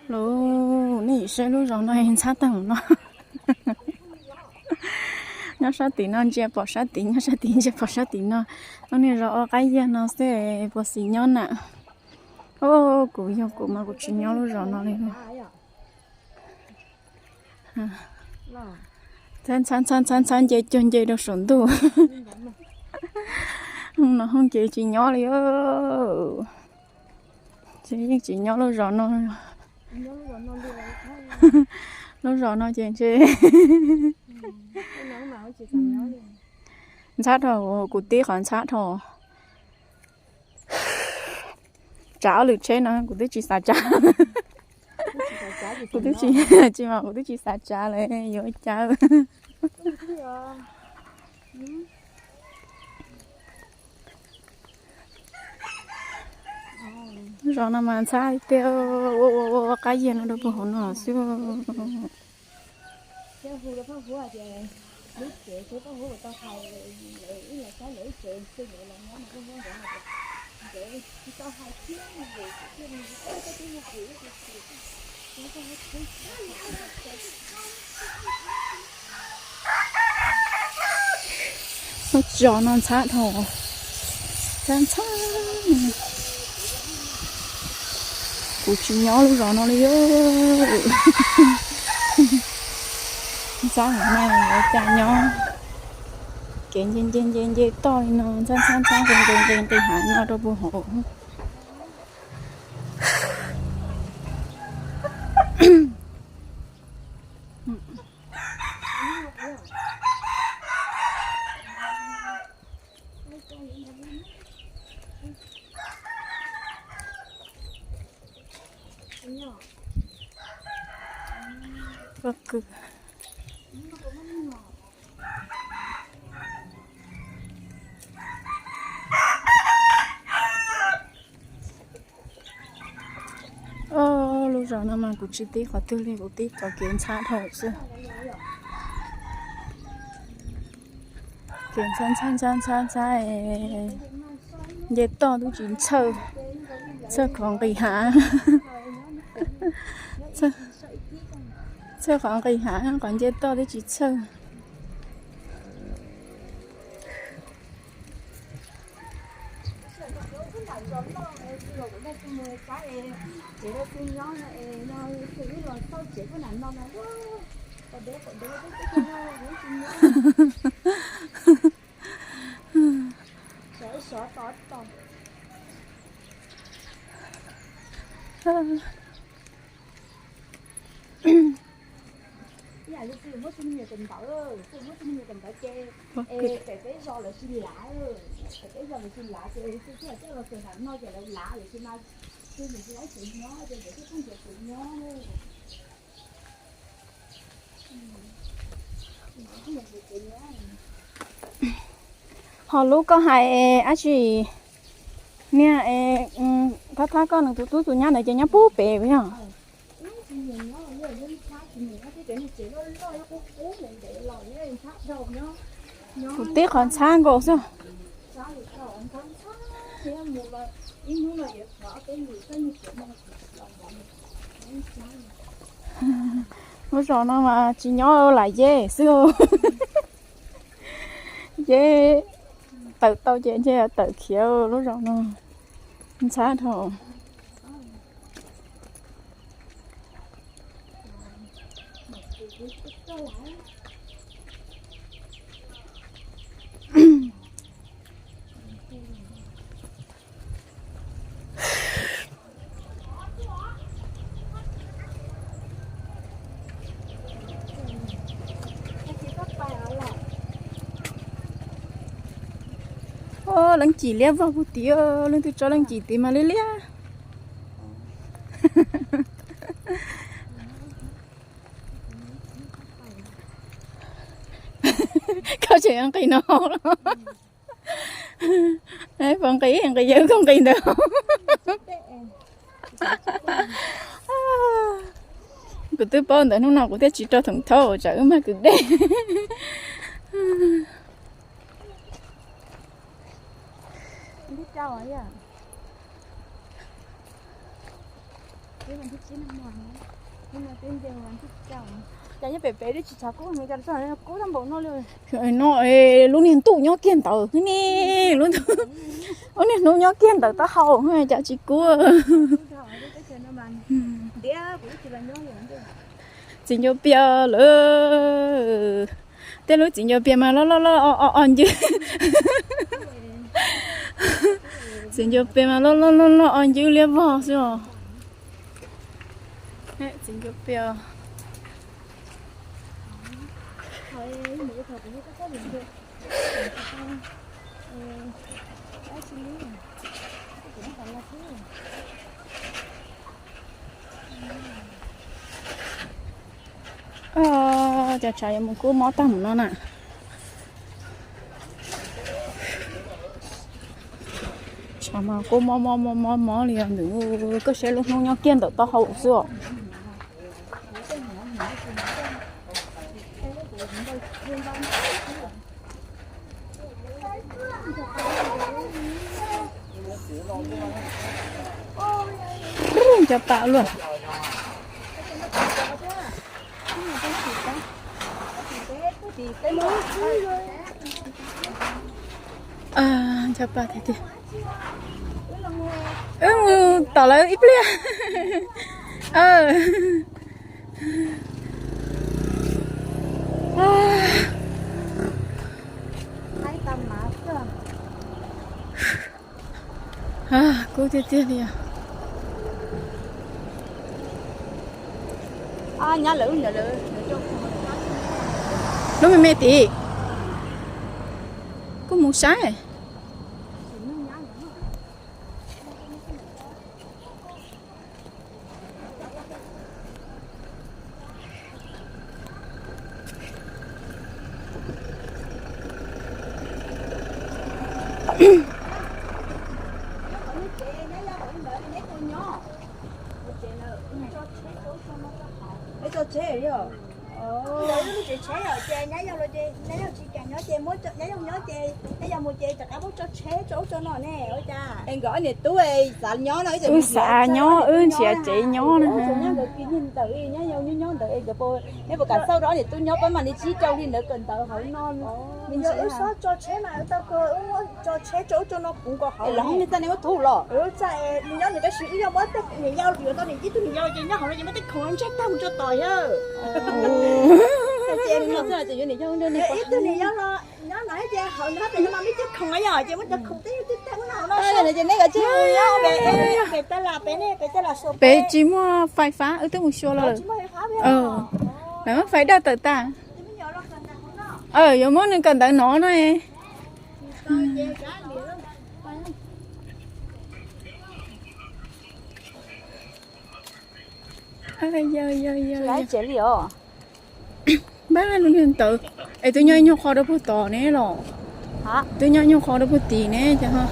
Lub, nej saib lub zos no ntxhab tag no. Nyob sab tim no ntsia pom sab tid, nyob sab tid ntsia pom sab tim no. Lub niag zos ua qab yag no xwb puas xis nyob na. Kuv yog kuv mas kuv tsis nyob lub zos no li. Ntxhab ntxhab ntxhab ntxhab nce cuag nce rau saum ntuj. No hoob ces tsis nyob li. Ces yeej tsis nyob lub zos no. Lub zos no ces ntshe ntxhab dhau, kuv tib qhov ntxhab dhau. Tsav ob lwm tsheb no kuv twb tsis xav tsav. Kuv twb tsis, tsis mas kuv twb tsis xav tsav lawm yuav cas. Zos no mas ntxhab tiag, ua ua ua qab yag no rau puag hauv no xwb. Lub zos no ntxhab dhau, ntxhab ntxhab. Kuv tsis nyob lub zos no li. Ntxhab heev na, yuav cas nyob. Kev nce nce nce nce toj li no ntxhab ntxhab ntxhab nqis nqis nqis nqis hav no rau puag hauv. Lub zos no mas kuv tsis tib qhov twg li, kuv tib txoj kev ntxhab dhau xwb. Kev ntxhab ntxhab ntxhab ntxhab ntxhab, nce toj twb tsis txhawj, txhawj qhov nqis hav. Txhawj qhov nqis hav, qhov nce toj twb tsis txhawj. Ib yam li txij muab txij me nyuam tus ntawd, txij muab txij me nyuam tus ntawd ces pem peb zos lawv tsis lav, pem peb zos lawv tsis lav ces txij txij coj los txog nram no ces lawv lav lawm tsis mas, txij mus tsis laib tsev nyob ces lawv thiaj txhob nrhiav tsev nyob. Ho lub koj hais dab tsi, niag thab thab koj nws tus tub tus nyab ntawd ces nyob puag pem yog? Kuv tib qhov ntxhab nkaus xwb. Lub zos no mas tsis nyob lam yeb xwb. Yeb tawm tau ces ntshe tawm khiav lub zos no. Ntxhab dhau. Leej cim liab vog puag tid, leej twg tso leej cim tid mas liab liab. Koj tseem nqis no los? Puas nqis nqis yawg koj nqis ntawd? Kuv twb paub ntawd hnub no kuv thiaj tsis rau thoom thaub tsam wb mag kwv dej. Cas nyob pem pem twb tsis tshav kub, cas txog kub tag npaum no li. No lub niag ntuj nyob kiag ntawd ne, lub niag hnub nyob kiag ntawm taub hau cas tsis kub. Txiv ncuav pias lawm. Tej lub txiv ncuav pias mas loj loj loj o o ncwb. Txiv ncuav pias mas loj loj loj loj o ncwb liab vog xwb os. Txiv ncuav pias. Cov tshav yuav mus kub mob tag mus no na. Tshav mas kub mob mob mob mob mob li os. Ntawm koj saib lub hnub nyob kiag ntawm taub hau xwb os. Cov pam luaj. Cov pam tiag tiag. Wb mus tom lawv ib pliag. Kub tiag tiag li os. Lub me me tim, kuj mus saib. Wb xav nyob, wb nrhiav tsev nyob na. Neb puas kam xauj rau ob niam tub nyob pab mam li tsib rau li ntawd kawm ntawv hauv no. Wb tso tsheb mas tau kawg, wb muab tso tsheb tso ub tso no puv nkaus hauv. Los hauv niag txaj nej muab thub los. Nws nyob nws tab sis wb yog muab tej niam yau yuav tau niam ib tug niam yau ces nyob hauv no ces muab tej khoom ntsej tag mus tso tos yawg. Ib tug niam yau los nyob no ces hauv no pem no mas muaj cov khoom yog ces muab cov khoom tej tej tej ub no hauv no. Ces neb kav tsij mus nyob pem, pem tab laj pem ne, pem tab laj sau pem. Tsis muaj fais fab, wb twb mus xyuas los. Lawv muab fais daj tawm tas. Yuav muab nws kawm ntawv no no. Npab lub niag ntawd es twb nyob ib nyuag qho rau puag tod ne los? Twb nyob ib nyuag qho rau puag tid ne ces ho.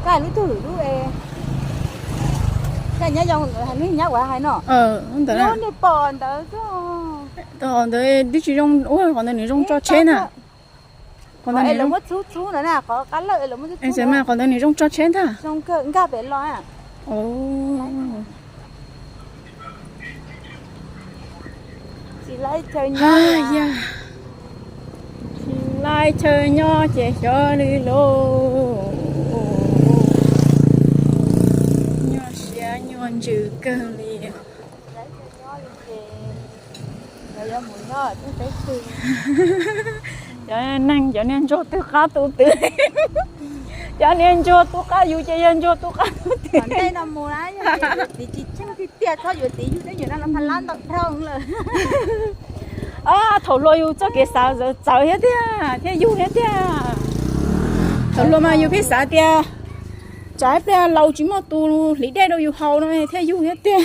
Ntawd, ntawd twb tsis zoo ua, qhov ntawd nws zoo tso tsheb na. Qhov ntawd, qhov ntawd nws zoo tso tsheb ntag. Tsis laib chaw nyob ces xyov li lauj. Nyuaj siab nyuaj ntsws kawg li. Cov neeg cov niag ntsuag twg qab tu twg, cov niag ntsuag tu qab yus ces yog ntsuag tu qab tu twg. Tsis tsheej tiag tiag txhob yuav txiv yug thiab yus no pha lab ntau dhau lawm. Thaum hluas yus txoj kev xav txawv thiab tiag thiab yug thiab tiag. Thaum hluas mas yus pheej xav tias tsam ib pliag laus tsis muaj tus hliv dej rau yus haus no thiaj yug thiab tiag.